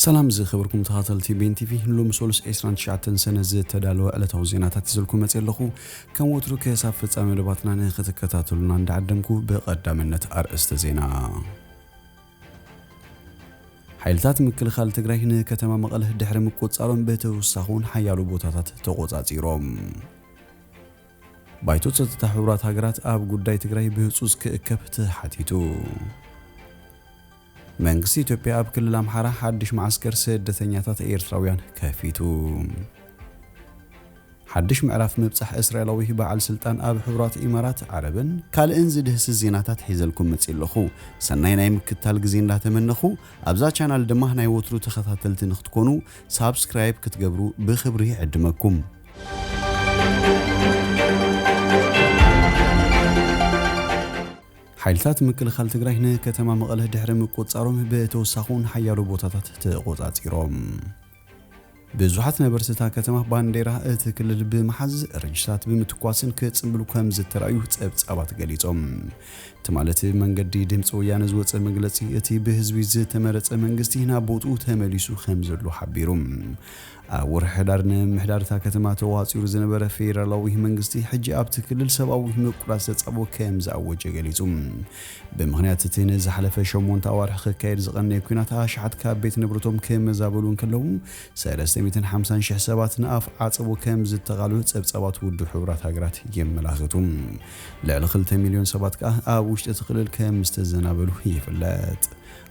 ሰላም ዝኸበርኩም ተኸታተልቲ ቤን ቲቪ፣ ሎሚ ሰሉስ ዕስራን ትሽዓተን ሰነ ዝተዳለወ ዕለታዊ ዜናታት ይዘልኩም መፅእ ኣለኹ። ከም ወትሩ ክሳብ ፍጻሜ መደባትና ንክትከታተሉና እንዳዓደምኩ፣ ብቐዳምነት ኣርእስተ ዜና። ሓይልታት ምክልኻል ትግራይ ንከተማ መቐለ ድሕሪ ምቁጽጻሮም፣ ብተወሳኺ እውን ሓያሎ ቦታታት ተቖጻጺሮም። ባይቶ ጸጥታ ሕቡራት ሃገራት ኣብ ጉዳይ ትግራይ ብህጹጽ ክእከብ ተሓቲቱ። መንግስቲ ኢትዮጵያ ኣብ ክልል ኣምሓራ ሓድሽ መዓስከር ስደተኛታት ኤርትራውያን ከፊቱ። ሓድሽ ምዕራፍ ምብጻሕ እስራኤላዊ በዓል ስልጣን ኣብ ሕቡራት ኢማራት ዓረብን ካልእን ዝድህስስ ዜናታት ሒዘልኩም መጺእ ኣለኹ። ሰናይ ናይ ምክትታል ግዜ እንዳተመነኹ፣ ኣብዛ ቻናል ድማ ናይ ወትሩ ተኸታተልቲ ንክትኮኑ ሳብስክራይብ ክትገብሩ ብኽብሪ ይዕድመኩም። ሓይልታት ምክልኻል ትግራይ ንከተማ መቐለ ድሕሪ ምቁጽጻሮም፣ ብተወሳኺ እውን ሓያሎ ቦታታት ተቖጻጺሮም። ብዙሓት ነበርቲ እታ ከተማ ባንዴራ እቲ ክልል ብምሓዝ፣ ርችታት ብምትኳስን ክጽንብሉ ከም ዝተራእዩ ጸብጻባት ገሊጾም። ትማሊ እቲ መንገዲ ድምፂ ወያነ ዝወፀ መግለፂ፣ እቲ ብህዝቢ ዝተመረፀ መንግስቲ ናብ ቦትኡ ተመሊሱ ከም ዘሎ ሓቢሩ። ኣብ ወርሒ ሕዳር ንምምሕዳር እታ ከተማ ተዋፂሩ ዝነበረ ፌደራላዊ መንግስቲ፣ ሕጂ ኣብቲ ክልል ሰብኣዊ ምቁራፅ ተፃቦ ከም ዝኣወጀ ገሊጹ። ብምኽንያት እቲ ንዝሓለፈ ሸሞንተ ኣዋርሕ ክካየድ ዝቐነየ ኲናት፣ ኣሽሓት ካብ ቤት ንብረቶም ክመዛበሉ እንከለዉ፣ ሰለስተ ሚእትን ሓምሳን ሽሕ ሰባት ንኣፍ ዓጸቦ ከም ዝተቓልዑ ጸብጻባት ውድብ ሕቡራት ሃገራት የመላኽቱ። ልዕሊ ክልተ ሚልዮን ሰባት ከኣ ኣብ ውሽጢ እቲ ክልል ከም ዝተዘናበሉ ይፍለጥ።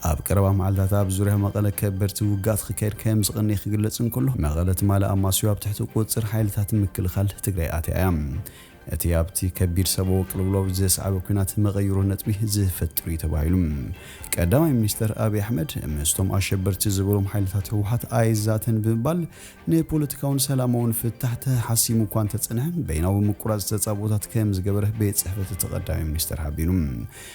ኣብ ቀረባ መዓልታት ኣብ ዙርያ መቐለ ከበድቲ ውግኣት ክካየድ ከም ዝቐነየ ክግለጽ እንከሎ፣ መቐለ ትማሊ ኣማስዩ ኣብ ትሕቲ ቁጽጽር ሓይልታት ምክልኻል ትግራይ ኣትያ እያ። እቲ ኣብቲ ከቢድ ሰብኣዊ ቅልውላው ዘስዓበ ኲናት መቐይሮ ነጥቢ ዝፈጥር እዩ ተባሂሉ። ቀዳማይ ሚኒስተር ኣብይ ኣሕመድ ምስቶም ኣሸበርቲ ዝበሎም ሓይልታት ህወሓት ኣይዛተን ብምባል፣ ንፖለቲካውን ሰላማውን ፍታሕ ተሓሲሙ እኳ እንተጸንሐ፣ በይናዊ ምቁራጽ ተጻብኦታት ከም ዝገበረ ቤት ጽሕፈት እቲ ቀዳማይ ሚኒስተር ሓቢሩ።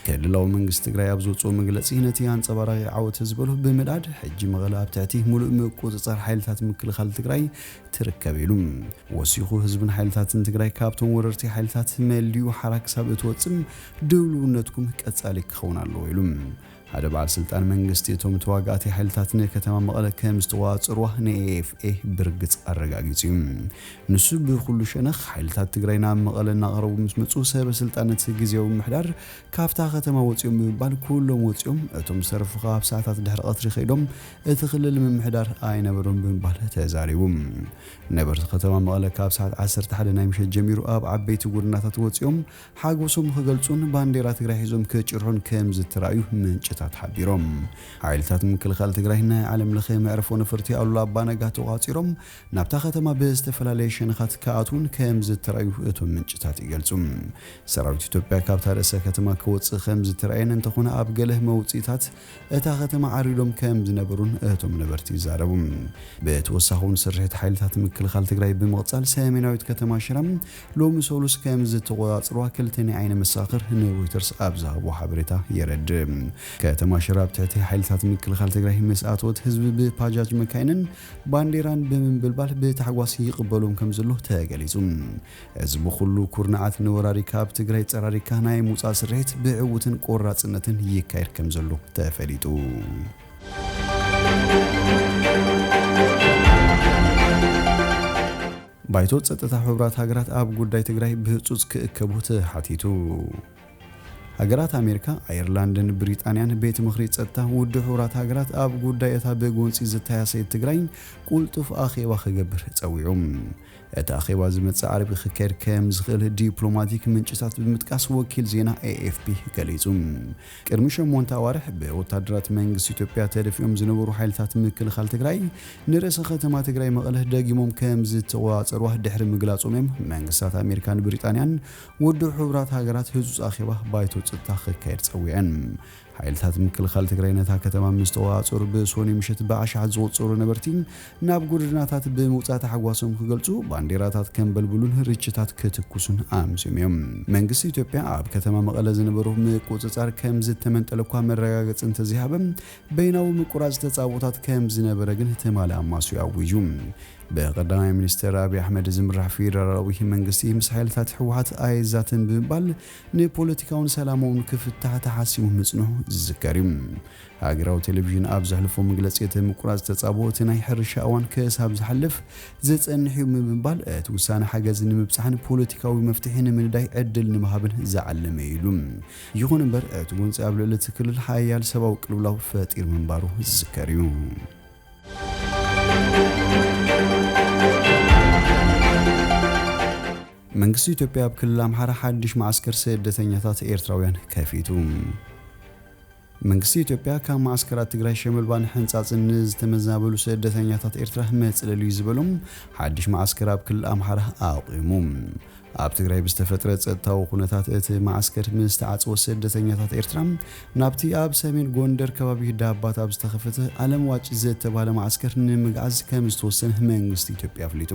ክልላዊ መንግስቲ ትግራይ ኣብ ዘውፅኦ መግለጺ፣ ነቲ ኣንጸባራቒ ዓወት ዝበሎ ብምንኣድ፣ ሕጂ መቐለ ኣብ ትሕቲ ሙሉእ ምቁጽጻር ሓይልታት ምክልኻል ትግራይ ትርከብ ኢሉ። ወሲኹ፣ ህዝብን ሓይልታትን ትግራይ ካብቶም ወረርቲ ሓይልታት መሊኡ ሓራ ክሳብ እትወፅም ድልውነትኩም ቀጻሊ ክኸውን ኣለዎ ኢሉ። ሓደ በዓል ስልጣን መንግስቲ፣ እቶም ተዋጋእቲ ሓይልታት ንከተማ መቐለ ከም ዝተቆጻጸርዋ ንኤኤፍኤ ብርግጽ ኣረጋጊጹ እዩ። ንሱ ብኹሉ ሸነኽ፣ ሓይልታት ትግራይ ናብ መቐለ እናቐረቡ ምስ መጹ፣ ሰበ ስልጣን እቲ ግዜያዊ ምምሕዳር ካብታ ከተማ ወጺኦም ብምባል፣ ኩሎም ወጺኦም፣ እቶም ዝተረፉ ከኣ ኣብ ሰዓታት ድሕሪ ቀትሪ ከይዶም፣ እቲ ክልል ምምሕዳር ኣይነበሮም ብምባል ተዛሪቡ። ነበርቲ ከተማ መቐለ ካብ ሰዓት ዓሰርተ ሓደ ናይ ምሸት ጀሚሩ ኣብ ዓበይቲ ጎደናታት ወጺኦም ሓጎሶም ክገልጹን ባንዴራ ትግራይ ሒዞም ክጭርሑን ከም ዝተራእዩ ምንጭታት ሓቢሮም። ሓይልታት ምክልኻል ትግራይ ናይ ዓለም ለኸ መዕርፎ ነፈርቲ ኣሉላ ኣባነጋ ተቋጺሮም ናብታ ከተማ ብዝተፈላለየ ሸነኻት ክኣትዉን ከም ዝተራእዩ እቶም ምንጭታት ይገልጹ። ሰራዊት ኢትዮጵያ ካብታ ርእሰ ከተማ ክወጽእ ከም ዝተራእየን፣ እንተኾነ ኣብ ገለ መውጽኢታት እታ ከተማ ዓሪዶም ከም ዝነበሩን እቶም ነበርቲ ይዛረቡ። ብተወሳኺ እውን፣ ስርሒት ሓይልታት ምክልኻል ትግራይ ብምቕጻል፣ ሰሜናዊት ከተማ ሽረ ሎሚ ሰሉስ ከም ዝተቆጻጽርዋ ክልተ ናይ ዓይኒ መሰኻኽር ንሮይተርስ ኣብ ዝሃብዎ ሓበሬታ የረድእ። ከተማ ሽረ ኣብ ትሕቲ ሓይልታት ምክልኻል ትግራይ ምስ ኣተወት፣ ህዝቢ ብፓጃጅ መካይንን ባንዴራን ብምንብልባል ብታሕጓስ ይቕበሎም ከም ዘሎ ተገሊጹ። እዚ ብኹሉ ኩርናዓት ንወራሪ ካብ ትግራይ ጸራሪካ ናይ ምውጻእ ስርሒት ብዕውትን ቆራጽነትን ይካየድ ከም ዘሎ ተፈሊጡ። ባይቶ ጸጥታ ሕቡራት ሃገራት ኣብ ጉዳይ ትግራይ ብህጹጽ ክእከቡ ተሓቲቱ። ሃገራት ኣሜሪካ፣ ኣየርላንድን ብሪጣንያን ቤት ምኽሪ ጸጥታ ውድብ ሕቡራት ሃገራት ኣብ ጉዳይ እታ ብጎንጺ ዝተሃሰየት ትግራይ ቁልጡፍ ኣኼባ ክገብር ጸዊዑ። እቲ ኣኼባ ዝመጽእ ዓርቢ ክካየድ ከም ዝኽእል ዲፕሎማቲክ ምንጭታት ብምጥቃስ ወኪል ዜና ኤኤፍፒ ገሊጹ። ቅድሚ ሸሞንተ ኣዋርሕ ብወታደራት መንግስቲ ኢትዮጵያ ተደፊኦም ዝነበሩ ሓይልታት ምክልኻል ትግራይ ንርእሰ ከተማ ትግራይ መቐለ ደጊሞም ከም ዝተቆጻጸርዋ ድሕሪ ምግላጾም እዮም መንግስታት ኣሜሪካን ብሪጣንያን ውድብ ሕቡራት ሃገራት ህጹጽ ኣኼባ ባይቶ ጸጥታ ክካየድ ጸዊዐን። ሓይልታት ምክልኻል ትግራይ ነታ ከተማ ምስ ተቆጻጸሩ ብሶኒ ምሸት ብኣሽሓት ዝቑጸሩ ነበርቲ ናብ ጎደናታት ብምውጻእ ታሕጓሶም ክገልጹ፣ ባንዴራታት ከንበልብሉን ርችታት ክትኩሱን ኣምስዮም እዮም። መንግስቲ ኢትዮጵያ ኣብ ከተማ መቐለ ዝነበሮ ምቁጽጻር ከም ዝተመንጠለ እኳ መረጋገጺ እንተዘይሃበ፣ በይናዊ ምቁራጽ ተጻብኦታት ከም ዝነበረ ግን ትማሊ ኣማስዩ ኣዊጁ። ብቐዳማይ ሚኒስትር ኣብይ ኣሕመድ ዝምራሕ ፌደራላዊ መንግስቲ ምስ ሓይልታት ህወሓት ኣይዛተን ብምባል ንፖለቲካውን ሰላማውን ክፍታሕ ተሓሲሙ ምጽንሑ ዝዝከር እዩ። ሃገራዊ ቴሌቪዥን ኣብ ዘሕልፎ መግለጺ፣ እቲ ምቁራጽ ተጻብኦ እቲ ናይ ሕርሻ እዋን ክሳብ ዝሓልፍ ዝጸንሕ እዩ ብምባል፣ እቲ ውሳነ ሓገዝ ንምብጻሕን ፖለቲካዊ መፍትሒ ንምንዳይ ዕድል ንምሃብን ዝዓለመ እዩ ኢሉ። ይኹን እምበር፣ እቲ ጎንጺ ኣብ ልዕሊ እቲ ክልል ሓያል ሰብኣዊ ቅልውላው ፈጢሩ ምንባሩ ዝዝከር እዩ። መንግስቲ ኢትዮጵያ ኣብ ክልል ኣምሓራ ሓድሽ መዓስከር ስደተኛታት ኤርትራውያን ከፊቱ። መንግስቲ ኢትዮጵያ ካብ መዓስከራት ትግራይ ሸመልባን ሕንጻጽን ንዝተመዛበሉ ስደተኛታት ኤርትራ መጽለሊ እዩ ዝበሎም ሓድሽ መዓስከር ኣብ ክልል ኣምሓራ ኣቑሙ። ኣብ ትግራይ ብዝተፈጥረ ጸጥታዊ ኩነታት እቲ መዓስከር ምስ ተዓጽወ፣ ስደተኛታት ኤርትራ ናብቲ ኣብ ሰሜን ጎንደር ከባቢ ዳባት ኣብ ዝተኸፈተ ዓለም ዋጭ ዝተባህለ መዓስከር ንምግዓዝ ከም ዝተወሰነ መንግስቲ ኢትዮጵያ ኣፍሊጡ።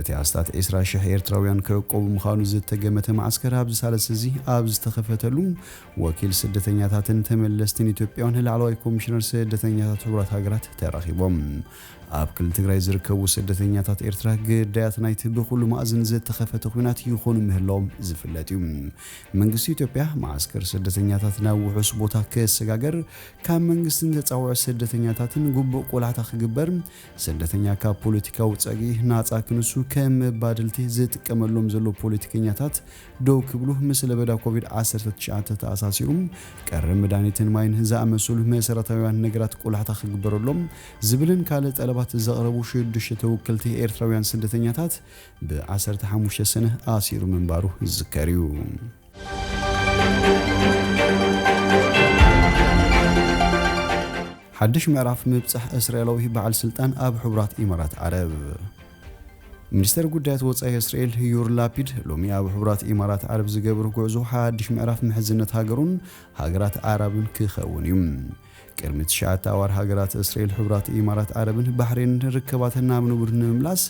እቲ ኣስታት ዕስራ ሽሕ ኤርትራውያን ክዕቆቡ ምዃኑ ዝተገመተ መዓስከር ኣብዚ ሳልስቲ እዚ ኣብ ዝተኸፈተሉ፣ ወኪል ስደተኛታትን ተመለስትን ኢትዮጵያውያን ላዕለዋይ ኮሚሽነር ስደተኛታት ሕቡራት ሃገራት ተራኺቦም። ኣብ ክልል ትግራይ ዝርከቡ ስደተኛታት ኤርትራ ግዳያት ናይቲ ብኹሉ ማእዝን ዝተኸፈተ ኲናት ይኾኑ ምህላዎም ዝፍለጥ እዩ። መንግስቲ ኢትዮጵያ መዓስከር ስደተኛታት ናብ ውሑስ ቦታ ክሰጋገር፣ ካብ መንግስትን ተጻውዖ ስደተኛታትን ግቡእ ቆላሕታ ክግበር፣ ስደተኛ ካብ ፖለቲካዊ ጸግዒ ናጻ ክንሱ ከም መባድልቲ ዝጥቀመሎም ዘሎ ፖለቲከኛታት ደው ክብሉ፣ ምስ ለበዳ ኮቪድ ዓሰርተ ትሽዓተ ተኣሳሲሩ ቀረብ መድሃኒትን ማይን ዝኣመሰሉ መሰረታውያን ነገራት ቆላሕታ ክግበረሎም ዝብልን ካልእ ጠለባት ዘቕረቡ ሽዱሽተ ተወከልቲ ኤርትራውያን ስደተኛታት ብ ዓሰርተ ሓሙሽተ ሰነ ኣሲሩ ምንባሩ ዝዝከር እዩ። ሓድሽ ምዕራፍ ምብጻሕ እስራኤላዊ በዓል ስልጣን ኣብ ሕቡራት ኢማራት ዓረብ። ሚኒስተር ጉዳያት ወጻኢ እስራኤል ዩር ላፒድ ሎሚ ኣብ ሕቡራት ኢማራት ዓረብ ዝገብሮ ጉዕዞ ሓድሽ ምዕራፍ ምሕዝነት ሃገሩን ሃገራት ዓረብን ክኸውን እዩ። ቅድሚ ትሽዓተ ኣዋር ሃገራት እስራኤል፣ ሕቡራት ኢማራት ዓረብን ባሕሬንን ርክባተን ናብ ንቡር ንምምላስ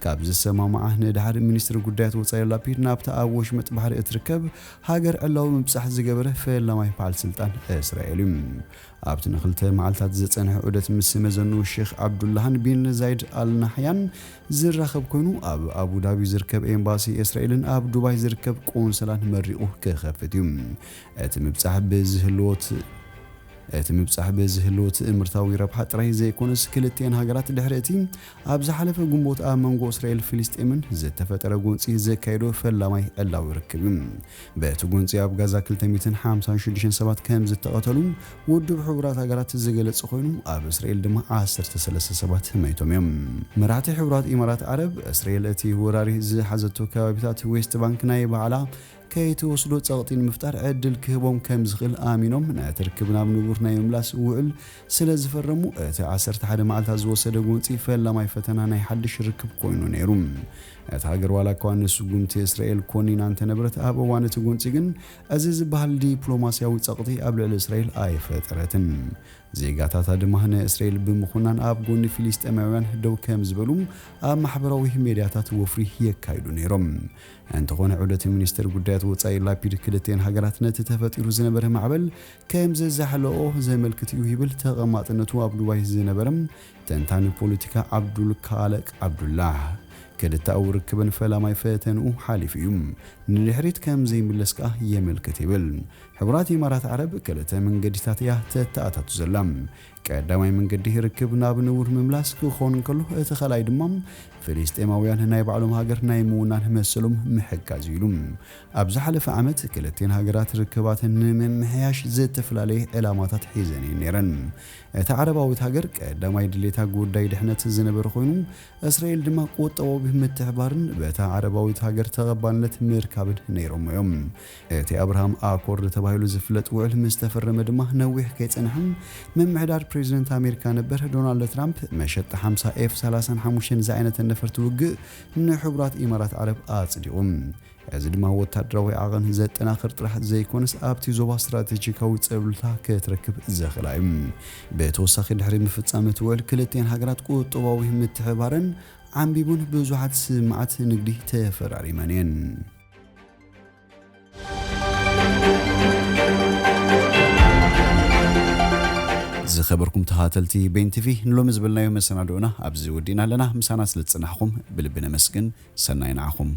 ካብ ዝሰማማዓ ንድሓር፣ ሚኒስትሪ ጉዳያት ወጻኢ ላፒድ ናብታ ኣብ ወሽመጥ ባሕሪ እትርከብ ሃገር ዕላዊ ምብጻሕ ዝገበረ ፈላማይ በዓል ስልጣን እስራኤል እዩ። ኣብቲ ንክልተ መዓልታት ዝጸንሐ ዑደት ምስ መዘኑ ሼኽ ዓብዱላሃን ቢን ዛይድ ኣል ናህያን ዝራኸብ ኮይኑ፣ ኣብ ኣቡዳቢ ዝርከብ ኤምባሲ እስራኤልን ኣብ ዱባይ ዝርከብ ቆንስላን መሪቑ ክኸፍት እዩ። እቲ ምብጻሕ ብዝህልዎ ት-፣ እቲ ምብጻሕ ብዝህልዎ ትእምርታዊ ረብሓ ጥራይ ዘይኮነስ፣ ክልቲኤን ሃገራት ድሕሪ እቲ ኣብ ዝሓለፈ ግንቦት ኣብ መንጎ እስራኤል ፍልስጤምን ዝተፈጠረ ጎንጺ ዘካየዶ ፈላማይ ዕላዊ ርክብ እዩ። በቲ ጎንጺ ኣብ ጋዛ ክልተ ሚእትን ሓምሳን ሽዱሽተን ሰባት ከም ዝተቐተሉ ውድብ ሕቡራት ሃገራት ዝገለጸ ኮይኑ፣ ኣብ እስራኤል ድማ ዓሰርተ ሰለስተ ሰባት መይቶም እዮም። መራሕቲ ሕቡራት ኢማራት ዓረብ፣ እስራኤል እቲ ወራሪ ዝሓዘቶ ከባቢታት ዌስት ባንክ ናይ ባዕላ ከይትወስዶ ጸቕጢ ንምፍጣር ዕድል ክህቦም ከም ዝኽእል ኣሚኖም፣ ነቲ ርክብ ናብ ንቡር ናይ ምምላስ ውዕል ስለ ዝፈረሙ፣ እቲ ዓሰርተ ሓደ መዓልታት ዝወሰደ ጎንጺ ፈላማይ ፈተና ናይ ሓድሽ ርክብ ኮይኑ ነይሩ። እታ ሃገር ዋላ እኳ ንስጉምቲ እስራኤል ኮኒና እንተነበረት፣ ኣብ እዋን እቲ ጎንጺ ግን እዚ ዝበሃል ዲፕሎማስያዊ ጸቕጢ ኣብ ልዕሊ እስራኤል ኣይፈጠረትን። ዜጋታታ ድማ ንእስራኤል ብምኹናን ኣብ ጎኒ ፊልስጤማውያን ደው ከም ዝበሉ ኣብ ማሕበራዊ ሜድያታት ወፍሪ የካይዱ ነይሮም። እንተኾነ ዑደት ሚኒስትር ጉዳያት ወጻኢ ላፒድ ክልቲኤን ሃገራት ነቲ ተፈጢሩ ዝነበረ ማዕበል ከም ዘዛሕለኦ ዘመልክት እዩ ይብል ተቐማጥነቱ ኣብ ዱባይ ዝነበረ ተንታኒ ፖለቲካ ዓብዱል ካለቅ ዓብዱላህ። ክልተኣዊ ርክብን ፈላማይ ፈተንኡ ሓሊፉ እዩ። ንድሕሪት ከም ዘይምለስ ከኣ የመልክት ይብል። ሕቡራት ኢማራት ዓረብ ክልተ መንገዲታት እያ ተተኣታቱ ዘላ። ቀዳማይ መንገዲ ርክብ ናብ ንቡር ምምላስ ክኾን እንከሎ፣ እቲ ካልኣይ ድማ ፍልስጤማውያን ናይ ባዕሎም ሃገር ናይ ምውናን መሰሎም ምሕጋዝ እዩ ኢሉ። ኣብ ዝሓለፈ ዓመት ክልቲኤን ሃገራት ርክባተን ንምምሕያሽ ዝተፈላለየ ዕላማታት ሒዘን እየን ነይረን። እታ ዓረባዊት ሃገር ቀዳማይ ድሌታ ጉዳይ ድሕነት ዝነበረ ኮይኑ፣ እስራኤል ድማ ቁጠባዊ ምትሕባርን በታ ዓረባዊት ሃገር ተቐባልነት ምርካብን ነይሮም እዮም። እቲ ኣብርሃም ኣኮርድ ተባሂሉ ዝፍለጥ ውዕል ምስ ተፈረመ ድማ ነዊሕ ከይጸንሐ፣ ምምሕዳር ፕሬዚደንት ኣሜሪካ ነበር ዶናልድ ትራምፕ መሸጣ ሓምሳ ኤፍ ሰላሳን ሓሙሽተን ዝዓይነተን ነፈርቲ ውግእ ንሕቡራት ኢማራት ዓረብ ኣጽዲቑ። እዚ ድማ ወታደራዊ ዓቐን ዘጠናኽር ጥራሕ ዘይኮነስ፣ ኣብቲ ዞባ ስትራቴጂካዊ ጸብልታ ክትረክብ ዘኽእላ እዩ። ብተወሳኺ፣ ድሕሪ ምፍጻም እቲ ውዕል፣ ክልቲኤን ሃገራት ቁጠባዊ ምትሕባረን ዓንቢቡን ብዙሓት ስምዓት ንግዲ ተፈራሪመን እየን። እዚ ዝኸበርኩም ተኸታተልቲ ቤን ቲቪ፣ ንሎሚ ዝበልናዮ መሰናድኦና ኣብዚ ወዲእና ኣለና። ምሳና ስለ ዝጸናሕኩም ብልቢ ነመስግን። ሰናይ ንዓኹም።